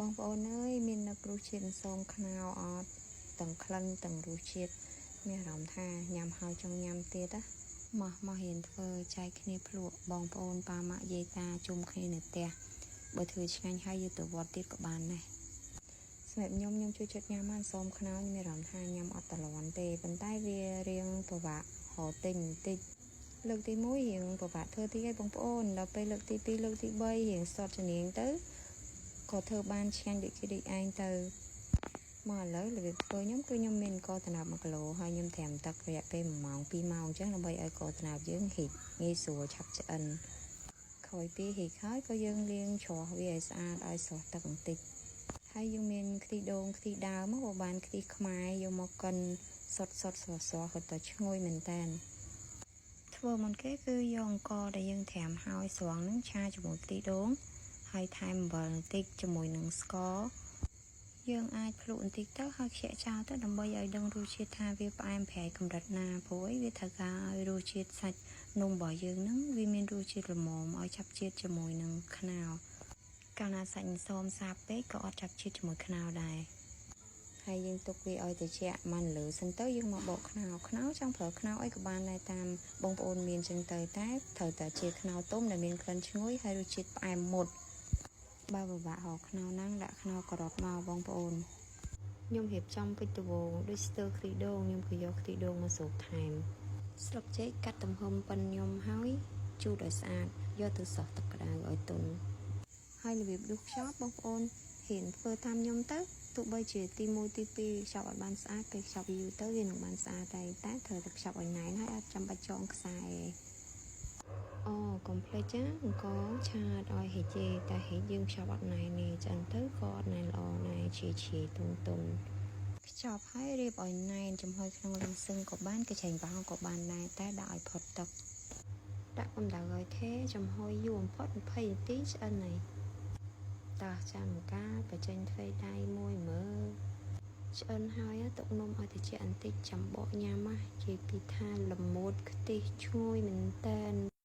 បងប្អូនអើយមាននឹករសជាតិអន្សមខ្នុរអត់ទាំងក្លិនទាំងរសជាតិមានអារម្មណ៍ថាញ៉ាំហើយចង់ញ៉ាំទៀតណាមកមករៀនធ្វើចែកគ្នាភ្លក់បងប្អូនប៉ាម៉ាក់យាយតាជុំគ្នានៅផ្ទះបើធ្វើឆ្ងាញ់ហើយយកទៅវត្តទៀតក៏បានដែរសម្រាប់ខ្ញុំខ្ញុំជួយចិត្តញ៉ាំអន្សមខ្នុរខ្ញុំមានអារម្មណ៍ថាញ៉ាំអត់តលាន់ទេប៉ុន្តែវារៀងពិបាករកទិញបន្តិចលើកទី1រៀងពិបាកធ្វើតិចឯងបងប្អូនដល់ពេលលើកទី2លើកទី3រៀងសតជំនាញទៅក៏ធ្វើបានឆ្ងាញ់ដូចគេដូចឯងទៅមកឥឡូវរបៀបធ្វើខ្ញុំគឺខ្ញុំមានអង្ករដំណើប1គីឡូហើយខ្ញុំត្រាំទឹករយៈពេល1ម៉ោង2ម៉ោងអញ្ចឹងដើម្បីឲ្យអង្ករដំណើបយើងរីកងាយស្រួលឆាប់ឆ្អិនក្រោយពីរីកហើយក៏យើងលាងច្រោះវាឲ្យស្អាតឲ្យស្រស់ទឹកបន្តិចហើយយើងមានខ្ទិះដូងខ្ទិះដើមមកបើបានខ្ទិះខ្មែរយកមកកិនសុតសុតស្រស់ស្រស់ក៏ទៅឈ្ងុយមែនតើធ្វើមុនគេគឺយកអង្ករដែលយើងត្រាំហើយស្រង់នឹងឆាជាមួយខ្ទិះដូងហើយថែមអំបិលបន្តិចជាមួយនឹងស្ករយើងអាចភ្លក់បន្តិចទៅហើយខ្ជាក់ចោលទៅដើម្បីឲ្យដឹងរសជាតិថាវាផ្អែមប្រៃកម្រិតណាព្រោះអីវាត្រូវការឲ្យរសជាតិសាច់នំរបស់យើងហ្នឹងវាមានរសជាតិល្មមឲ្យចាប់ជាតិជាមួយនឹងខ្នុរកាលណាសាច់អន្សមសាបពេកក៏អត់ចាប់ជាតិជាមួយខ្នុរដែរហើយយើងទុកវាឲ្យត្រជាក់មិនលើសិនទៅយើងមកបកខ្នុរខ្នុរចង់ប្រើខ្នុរអីក៏បានដែរតាមបងប្អូនមានចឹងទៅតែត្រូវតែជាខ្នុរទុំដែលមានក្លិនឈ្ងុយហើយរសជាតិផ្អែមមុតបើពិបាករកខ្នុរហ្នឹងដាក់ខ្នុរការ៉ុតមកបងប្អូនខ្ញុំរៀបចំពេជ្រដវងដូចស្ទើខ្ទិះដូងខ្ញុំក៏យកខ្ទិះដូងមកស្រូបថែមស្លឹកចេកកាត់ទំហំប៉ុនខ្ញុំហើយជូតឲ្យស្អាតយកទៅសោះទឹកក្តៅឲ្យទន់ហើយរបៀបដួសខ្ចប់បងប្អូនហ៊ានធ្វើតាមខ្ញុំទៅទោះបីជាទី1ទី2ខ្ចប់អត់បានស្អាតពេលខ្ចប់យូរទៅវានឹងបានស្អាតតែតែត្រូវតែខ្ចប់ឲ្យណែនហើយអត់ចាំបាច់ចងខ្សែអូកុំភ្លេចចាអង្ករឆាតឲ្យហេជេតែហេយើងខ្ចប់អត់ណែនទេឆ្អិនទៅក៏អត់ណែនល្អដែរជាជាទុនទុនខ្ចប់ហើយរៀបឲ្យណែនចំហុយក្នុងលំសឹងក៏បានកញ្ឆែងប្រហោងក៏បានដែរតែដាក់ឲ្យផុតទឹកដាក់កម្ដៅឲ្យថេចំហុយយូរបំផុត20នាទីឆ្អិនហើយតោះចាំកាលបញ្ចេញធ្វេដៃមួយមើលឆ្អិនហើយទុកនំឲ្យត្រជាក់បន្តិចចាំបកញ៉ាំណានិយាយពីថាល្មួតខ្ទិះឈ្ងុយមែនតែន។